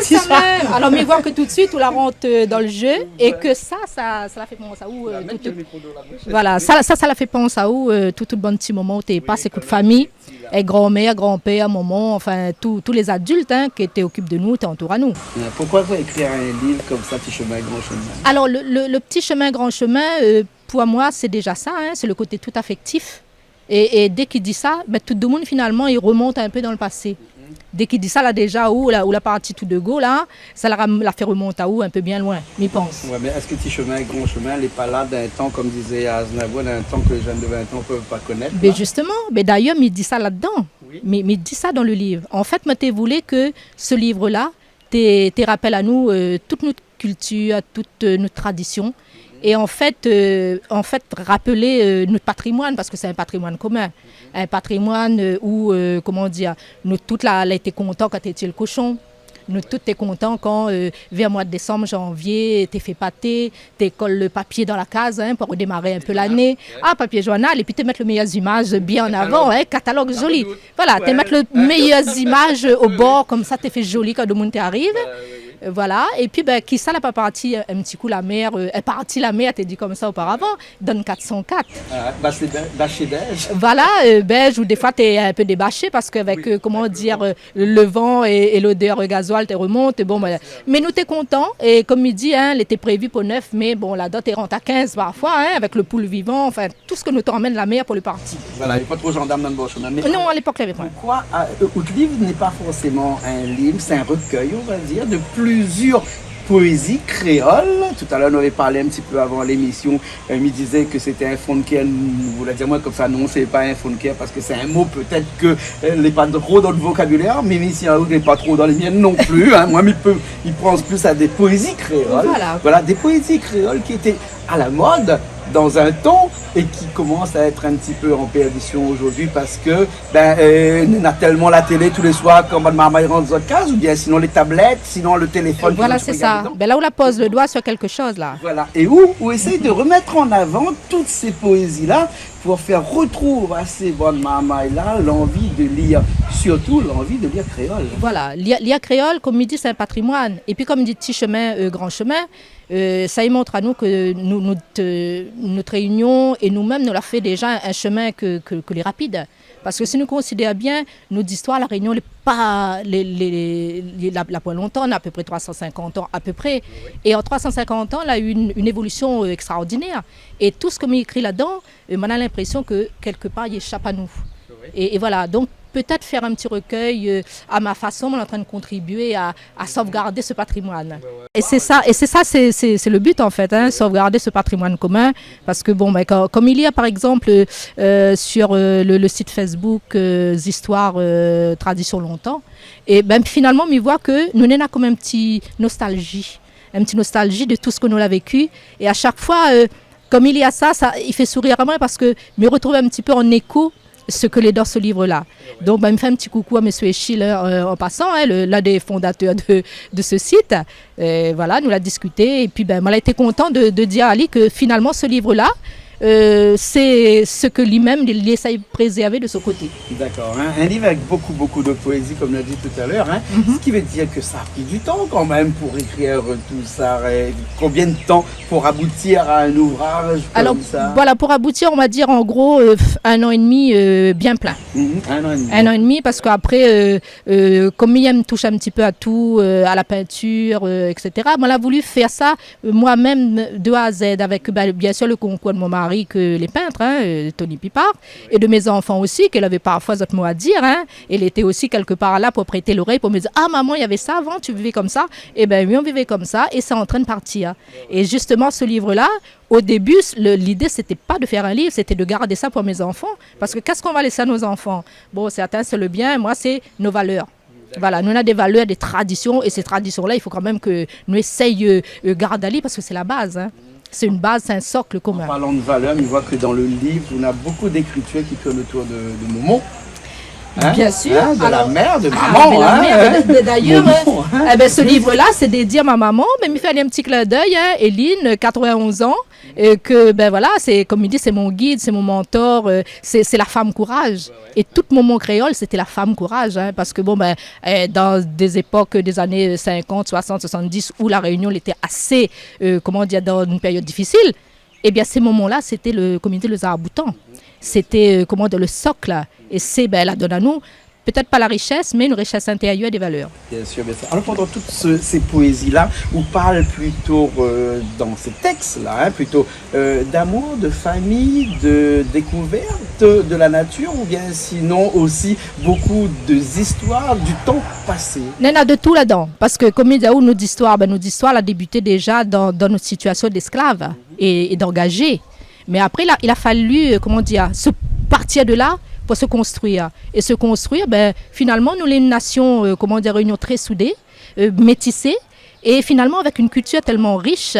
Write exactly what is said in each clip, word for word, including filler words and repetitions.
Ti shomin. Alor, mi voi ke tout suit, ou la rant, euh, dan le jeu, é ke sa, sa, sa la fé pans aou, euh, tout, tout, voilà, sa, sa, sa la fé pans aou, euh, tout, tout bann ti moman ou té pas èk out fami, èk granmèr, granpèr, momon, anfin, tout, tout lé zadilt, hein, ki té okip de nou, té antour anou. Pourquoi avoir écrit un livre comme ça, Ti shomin, gran shomin ? Alor, le, le, le Ti shomin, gran shomin, euh, pou moin, sé déja sa, hein, sé le koté tout afektif. É, é dé ki di sa, bin, tout demoun, finalman, i remont in pé dan le pasé. Dé ki di sa, la, déja, ou la, ou la parti tout de go, la, sa la ram-, la fé remont aou in pé bien loin, mi pans. Ouais, mais est-ce que Ti shomin, gran shomin, lé pa la d'in tan, comme disait Aznavour, d'in tan que les jeunes de vingt ans peuvent pas connaître, là ? Bin, justement, bin, d'ailleurs, mi di sa ladan. Oui. Mi, mi di sa dan le liv. An fèt, moin té voulé ke se liv-la, té, té rapèl anou, euh, tout nout kiltir, tout, euh, nout tradision. É an fèt, euh, an fèt, rapèl, euh, nout patrimoine, parske sé in patrimoine komin. In patrimoine, euh, ou, euh, koman dir, nou tout la, la té kontan kan té tié le koshon. Nou tout té kontan kan, euh, vèr moi de désanm, janvié, té fé paté, té kol le papié dan la kaz, hein, pou démar in pé lané. Journal, ouais. Ah, papié journal, épi té mèt le méyèr zimaz bien an avan, hein, katalog zoli. Katalog. Voilà, té mèt le méyèr zimaz o bor, konmsa té fé zoli kan demoun té ariv. Bah, oui, oui. Euh, voilà. Épi, bin, kisa la pa parti, euh, in ti kou la mèr, euh, èl parti la mèr, té di konmsa oparavan, dan kat san kat. Ah, bah, sé bèl, bashé bèj. Voilà, euh, bèj, ou défoi té in pé débashé, parske avèk, euh, koman dir, euh, le van é, é lodèr, euh, gazoil té remont, é bon, bin, mé nou té kontan, é konm mi di, hein, lété prévi pou nèf, mé bon, ladan té rant a kinz parfoi, hein, avèk le poul vivan, anfin, tout sak nou té amenn la mèr pou le parti. Voilà, é pa tro zandam dan le bor shomin. Non, a lépok, lavé poin. Pourquoi, euh, out liv n'est pas forcément un livre, c'est un recueil, on va dire, de plusieurs poésies créoles. Tout à l'heure, on avait parlé un petit peu avant l'émission, euh, mi dizé ke sété in fonnkèr, ou la di amoin konmsa, non, sé pa in fonnkèr, parske sé in mo pétèt ke, euh, lé pa tro dan le vocabulaire, mé isi, hein, lé pa tro dan le mien non pli, hein. Moin, mi pé, mi pans plis a dé poézi kréol. Voilà. Voilà, des poésies créoles qui étaient à la mode dans un temps et qui commencent à être un petit peu en perdition aujourd'hui parce que, ben, euh, néna tèlman la télé tou lé soir kan bann marmay i rant zot kaz, oubien sinon lé tablèt, sinon le téléfone. Voilà, sé sa. Bin la, ou la poz le doi sur quelque chose, la. Voilà. É ou, ou éséy de remettre en avant toutes ces poésies-là pour faire retrouver à ces bann marmay-la l'envie de lire, surtout l'envie de lire créole. Voilà. Lir, lir kréol, konm mi di, sé in patrimoine. Épi, konm di, Ti shomin, euh, gran shomin, euh, sa i mont anou ke nou, nout, euh, nout Réunion é nou mèm, nou la fé déja in shomin ke, ke, ke lé rapid. Parske si nou konsidèr bien, nout zistoir La Réunion, lé pa, lé, lé, lé, la, la poin lontan, na a pé pré troi san sinkant an, a pé pré. É an troi san sinkant an, la u in, in évolision, euh, ékstraordinèr. É tout sak mi ékri ladan, euh, moin na linprésion ke kèlkepar, i éshap anou. É, é voilà, donk, peut-être faire un petit recueil, euh, à ma façon, en train de contribuer à, à sauvegarder ce patrimoine. Ouais, ouais. Et c'est ça, et c'est ça, c'est, c'est, c'est le but en fait, hein, sauvegarder ce patrimoine commun, parce que bon, ben, quand, comme il y a par exemple, euh, sur, euh, le, le site Facebook, euh, Histoires, euh, Traditions Longtemps, et ben finalement, mi voi ke nou néna konm in ti nostalgie, in ti nostalgie de tout ce que nou la vécu, et à chaque fois, euh, comme il y a ça, ça, il fait sourire à moi parce que mi retrouve un petit peu en écho ce que lé dan ce livre-là. Donc, ben, mi fé in ti coucou à monsieur Échille, hein, euh, en passant, hein, le, l'un des fondateurs de, de ce site. Euh, voilà, nou la diskité. Et puis, ben, moin la été kontan de, de dir ali ke finalement, ce livre-là, euh, c'est ce que lui-même, il essaye de préserver de son côté. D'accord, hein. Un livre avec beaucoup, beaucoup de poésie, comme l'a dit tout à l'heure, hein. Mhm. Ce qui veut dire que ça a pris du temps quand même pour écrire tout ça. Et combien de temps pour aboutir à un ouvrage comme ça ? Alors, voilà, pour aboutir, on va dire en gros, euh, un an et demi, euh, bien plein. Mhm, un an et demi. Un an et demi, parce qu'après, euh, euh, comme mi yèm toush un petit peu à tout, euh, à la peinture, euh, et cetera, moin la voulu faire ça, euh, moi-même, de A à Z, avec, bah, bien sûr, le concours de mon mari, ke lé peintre, hein, euh, Tony Pipard, et de mes enfants aussi, ke lavé parfois zot mo à dire, hein, et lété aussi quelque part là pour prêter l'oreille, pour me dire : « Ah, maman, il y avait ça avant, tu vivais comme ça. » Eh ben oui, on vivait comme ça, et c'est en train de partir. Et justement, ce livre-là, au début, le, l'idée, c'était pas de faire un livre, c'était de garder ça pour mes enfants. Parce que qu'est-ce qu'on va laisser à nos enfants ? Bon, certains, c'est le bien, moi, c'est nos valeurs. Voilà, nou néna des valeurs, des traditions, et ces traditions-là, il faut quand même ke nou essaye, euh, euh, garder ali, parce que c'est la base, hein. C'est une base, c'est un socle commun. En parlant de valeurs, on voit que dans le livre, on a beaucoup d'écritures qui tournent autour de, de momon. Hein ? Bien sûr. Hein, de la mère, de maman, hein. Ah, mais la mère, de, de, d'ailleurs, hein, eh ben, ce livre-là, c'est dédié à ma maman, mais mi fé un petit clin d'œil, hein, Eline, quatre-vingt-onze ans, et que, ben voilà, c'est, comme il dit, c'est mon guide, c'est mon mentor, euh, c'est, c'est la femme courage. Ouais, ouais. Et tout momon créole, c'était la femme courage, hein, parce que, bon, ben, euh, dans des époques des années cinquante, soixante, soixante-dix, où La Réunion était assez, euh, comment dire, dans une période difficile, eh bien, ces momons-là, c'était le, comme il dit, le zaraboutan. C'était, euh, comment dire, le socle. Et c'est, ben, la donn anou, peut-être pas la richesse, mais une richesse intérieure des valeurs. Bien sûr, bien sûr. Alors, pendant toutes ce, ces poésies-là, on parle plutôt, euh, dans ces textes-là, hein, plutôt, euh, d'amour, de famille, de découverte de la nature, ou bien sinon aussi beaucoup de histoires du temps passé ? Néna de tout ladan, parce que, comme mi di aou, nou zistoir, ben, nou zistoir la débuté déjà dans, dans notre situation d'esclave et, et d'engagé. Mais après, il a, il a fallu, euh, comment dire, se partir de là pour se construire. Et se construire, ben, finalement, nou lé une nation, euh, comment dire, Réunion très soudée, euh, métissée, et finalement avec une culture tellement riche.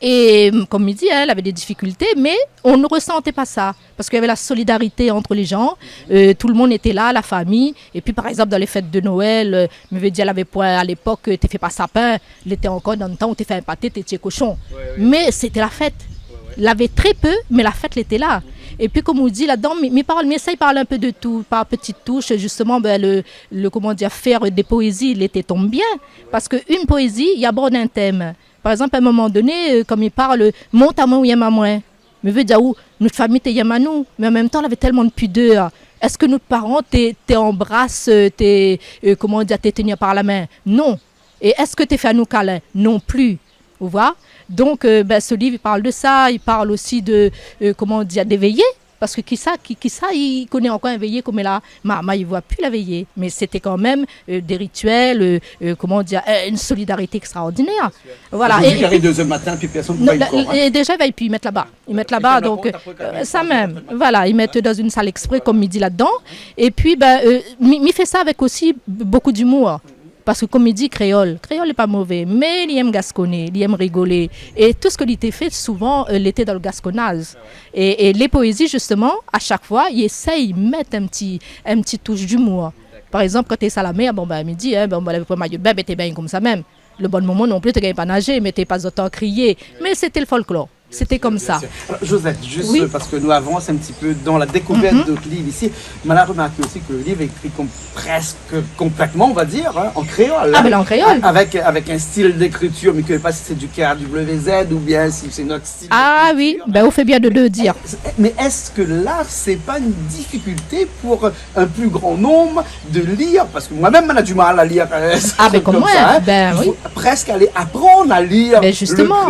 Et, euh, comme il dit, hein, il avait des difficultés, mais on ne ressentait pas ça. Parce qu'il y avait la solidarité entre les gens, euh, tout le monde était là, la famille. Et puis, par exemple, dans les fêtes de Noël, euh, mi vé dir, lavé poin, à l'époque, euh, té fé pa sapin, lété ankor dan le tan ou té fé in paté, té tié koshon. Ouais, ouais. Mais c'était la fête. Ouais, ouais. Lavé très peu, mais la fête lété là. Mhm. Et puis, comme on dit là-dedans, mi, mi parl, mi éséy parl un peu de tout, par petites touches, justement, ben, le, le, comment dire, faire des poésies, lété tonm bien. Parce que une poésie, il aborde un thème. Par exemple, à un moment donné, euh, comme il parle, « Mont amoin ou yèm amoin. » Mi vé dir, ou, nout fami té yèm anou, mais en même temps, lavé tellement de pudeur. Èske nout paran té, té anbras, euh, té, euh, comment dire, té tenir par la main ? Non. Et èske té fé anou kalin ? Non plus. Ou voi ? Donc, euh, ben, ce livre, il parle de ça. Il parle aussi de, euh, comment dire, des veillées. Parce que kisa, ki, kisa i koné ankor in véyé koméla ? Ma, ma, i voi pi la véyé. Mais c'était quand même, euh, des rituels, euh, euh, comment dire, euh, une solidarité extraordinaire. Voilà. Zordi, i ariv deux heures du matin, pi personne i vé ankor, hein. Et déjà, ben, et puis, ils mettent là-bas. Ils mettent là-bas, donc, euh, ça même. Voilà, ils mettent dans une salle exprès, comme il dit là-dedans. Et puis, ben, euh, mi, mi fé sa avec aussi b-, beaucoup d'humour. Parce que, comme il dit, créole, créole lé pa mové, mais li yèm gasconé, li yèm rigolé. Et tout ce que li té fé, souvent, euh, lété dans le gasconnage. Et, et les poésies, justement, à chaque fois, i éséy mèt in ti, in ti touche d'humour. Par exemple, kan té sa la mèr, bon, ben, mi di, hein, bon, ben, lavé poin mayo de bin, ben, té bingn konmsa mèm. Le bon momon non plus, té gingn pa nazé, mé té pa zot an kriyé. Mais c'était le folklore. C'était comme ça. Bien sûr. Alors, Josette, juste parce que nous avançons un petit peu dans la découverte de votre livre ici, on a remarqué aussi que le livre est écrit com-, presque complètement, on va dire, hein, en créole, hein, ben, en créole. Avec, avec un style d'écriture, mais je ne sais pas si c'est du K W Z ou bien si c'est notre style d'écriture, hein. Ah oui, ben, ou fé bien de, de le dire. Mais est-ce que là, c'est pas une difficulté pour un plus grand nombre de lire, parce que moi-même, on a du mal à lire, euh, ça, ben, comme ça, hein. Ah, ben, comme moi, hein. Il faut presque aller apprendre à lire le créole, hein. Ben, justement.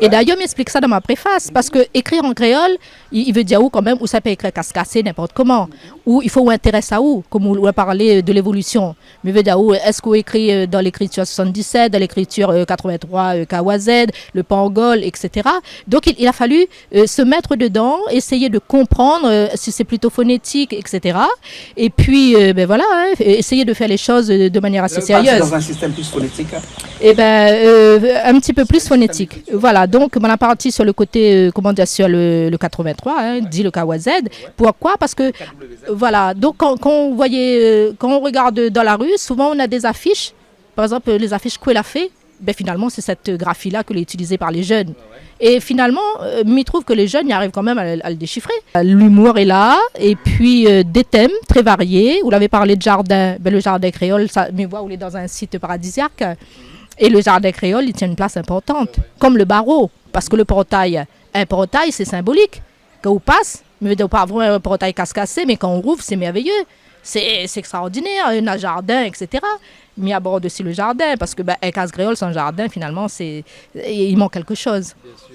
Et d'ailleurs, mi ésplik sa dan ma préfas, parske ékrir an kréol, i, i vé dir ou kan mèm, ou sa pa ékrir kaskasé ninport koman, ou i fo ou intérès aou, kom ou, ou la parlé de lévolision. Mé vé dir ou, èske ou ékri, euh, dan lékritir soixante-dix-sept, dan lékritir, euh, quatre-vingt-trois, euh, K O Z, le pangol, et cetera. Donc, il, il a fallu, euh, se mettre dedans, essayer de comprendre, euh, si c'est plutôt phonétique, et cetera. Et puis, euh, ben voilà, hein, essayer de faire les choses, euh, de manière assez sérieuse. Là, vous partez dans un système plus phonétique, hein ? Eh ben, euh, un petit peu plus phonétique. Voilà, donc, on a parti sur le côté, euh, comment dire, sur le, le quatre-vingt-trois, hein, dit le K O Z. Pourquoi ? Parce que, voilà, donc quand, quand on voyait, euh, quand on regarde dans la rue, souvent on a des affiches. Par exemple, les affiches Koué la fé, ben, finalement, c'est cette graphie-là que l'est utilisée par les jeunes. Et finalement, euh, mi trouv ke lé jenn i ariv kan mèm a, a le déshifré. L'humour est là, et puis, euh, des thèmes très variés. Ou la parlé de jardin, ben, le jardin kréol, sa, mi voi ou lé dan un site paradisiaque. Et le jardin kréol, il tient une place importante, comme le barreau, parce que le portail, un portail, c'est symbolique. Kan ou pas, mi vé dir, ou pé avoir in portay kaskasé, mé kan ou rouv, sé mèrvéyé. Sé, sé extraordinèr, in jardin, et cetera. Mi abord osi le jardin, parske, ben, in kaz kréol san jardin, finalement, c'est, il manque quelque chose.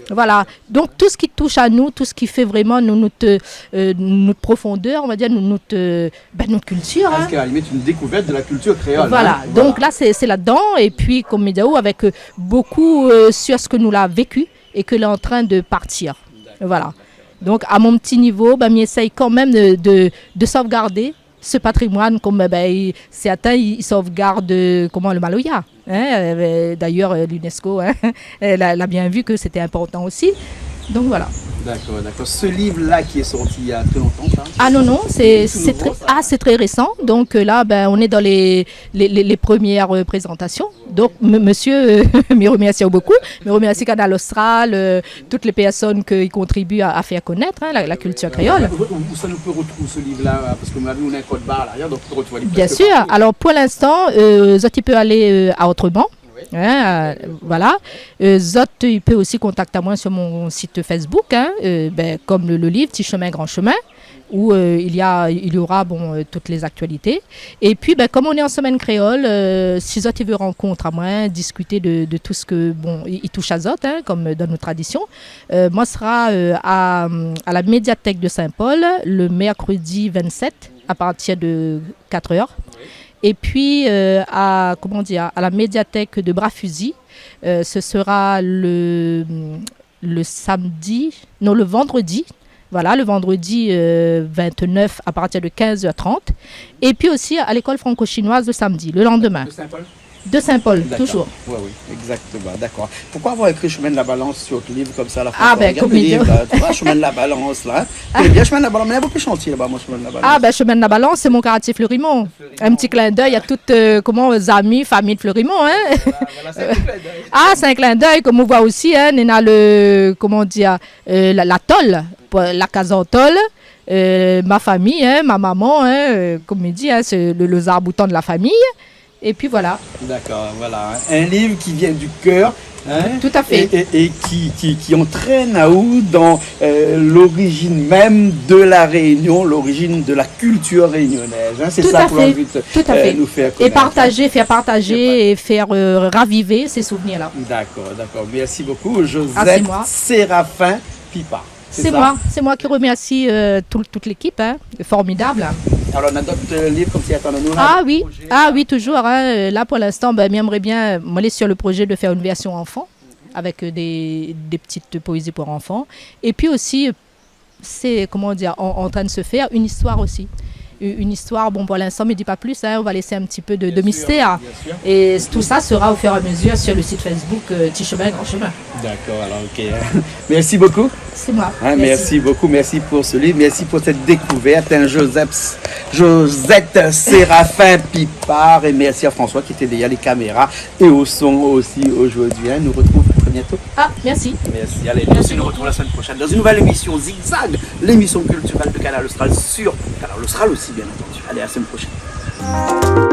Voilà. Donc, tout ce qui touche à nous, tout ce qui fait vraiment nou-, nout, euh, nout profondeur, on va dire, nou-, nout, euh, ben, nout culture, hein. Parce qu'à la limite, une découverte de la culture créole, hein. Voilà. Donc là, c'est, c'est là-dedans. Et puis, kom mi di aou, avec, euh, beaucoup, euh, sur ce que nou la vécu et que l'est en train de partir. Voilà. Donc, à mon petit niveau, ben, mi éssèy kan mèm de, de, de sauvegarder ce patrimoine, kom, ben, i, sèrtin i, i sauvegard, euh, koman, le maloya, hein, euh, d'ailleurs, euh, l'UNESCO, hein, la, la bien vu que c'était important aussi. Donc, voilà. D'accord, d'accord. Ce livre-là qui est sorti il y a très longtemps, ça ? Ah non, non, c'est, c'est très, ah, c'est très récent. Donc, euh, là, ben, on est dans les, les, les, les premières, euh, présentations. Donc, m-, monsieur, euh, mi remèrsi aou bokou. Mi remèrsi Kanal Austral, euh, toutes les personnes ki contribuent à, à faire connaître, hein, la, la culture créole. Ousa, ousa nou pé retrouv ce livre-là, parce que mon avis, on a un code barre là, donc on peut retrouver les... Bien sûr. Alors, pour l'instant, euh, zot i pé alé, euh, à Autrement. Oui. Hein, euh, voilà. Euh, zot i pé osi kontakt amoin sur mon site Facebook, hein, euh, ben, comme le, le livre, Ti Chemin, Grand Chemin, où, euh, il y a, il y aura, bon, euh, toutes les actualités. Et puis, ben, comme on est en semaine créole, euh, si zot i vé rankont amoin, discuter de, de tout ce que, bon, i, i toush azot, hein, comme dans nos traditions, euh, moin sera, euh, à, à la médiathèque de Saint-Paul le mercredi vingt-sept à partir de quatre heures. Et puis, euh, à, comment dire, à la médiathèque de Bras-Fusil, euh, ce sera le, le samedi, non, le vendredi. Voilà, le vendredi, euh, vingt-neuf à partir de quinze heures trente. Et puis aussi à l'école franco-chinoise le samedi, le lendemain. De Saint-Paul ? De Saint-Paul, toujours. D'accord. Ouais, oui, exactement, d'accord. Pourquoi avoir écrit Chemin de la Balance sur le livre comme ça, à la fin ? Ah, ben, comme il dit, là, tu vois, Chemin de la Balance, là, hein. Tu connais bien Chemin de la Balance, mais il y a beaucoup de chantiers là-bas, moi, Chemin de la Balance. Ah, ben, Chemin de la Balance, c'est mon quartier Fleurimont. Un petit clin d'œil à toute, euh, comment, amis, famille de Fleurimont, hein. Voilà, voilà, c'est un petit clin d'œil. Ah, c'est un clin d'œil, kom ou voi osi, hein, néna le, comment dire, euh, la, la tôle, pour la case en tôle, euh, ma famille, hein, ma maman, hein, euh, kom mi di, hein, c'est le, le zarboutan de la famille. Et puis voilà. D'accord, voilà, hein. Un livre qui vient du cœur, hein, tout à fait, et, et, et qui, qui, qui entraîne aou dans, euh, l'origine même de la Réunion, l'origine de la culture réunionnaise, hein. C'est ça qu'on a envie de, euh, nous faire connaître, hein. Tout à fait. Tout à fait. Et partager, faire partager et faire, euh, raviver ces souvenirs-là. D'accord, d'accord. Merci beaucoup, Josette Séraphin Pipard. Ah, c'est moi. C'est ça. C'est moi, c'est moi qui remercie, euh, tout, toute l'équipe, hein, formidable. Alors, on a d'autres, euh, livres comme ça i atann anou, là, d'autres projets, là ? Ah oui, ah oui, toujours, hein. Euh, là, pour l'instant, ben, mi émré bien, euh, moin lé sur le projet de faire une version enfant, avec, euh, des, des petites poésies pour enfants. Et puis aussi, euh, c'est, comment dire, en, en train de se faire une histoire aussi. U-, une histoire, bon, pour l'instant, mi di pa plus, hein, on va laisser un petit peu de, de mystère. Bien sûr, bien sûr. Et tout ça sera au fur et à mesure sur le site Facebook, euh, Ti Chemin, Grand Chemin. D'accord, alors, ok. Merci beaucoup. C'est moi. Hein, merci. Merci beaucoup, merci pour ce livre, merci pour cette découverte, hein, Joseph, Josette Séraphin Pipard, et merci à François qui était derrière les caméras et au son aussi aujourd'hui, hein. Nous retrouvons très bientôt. Ah, merci. Merci. Allez, nous aussi, nous retrouvons la semaine prochaine dans une nouvelle émission Zigzag, l'émission culturelle de Kanal Austral sur Kanal Austral aussi, bien entendu. Allez, à la semaine prochaine.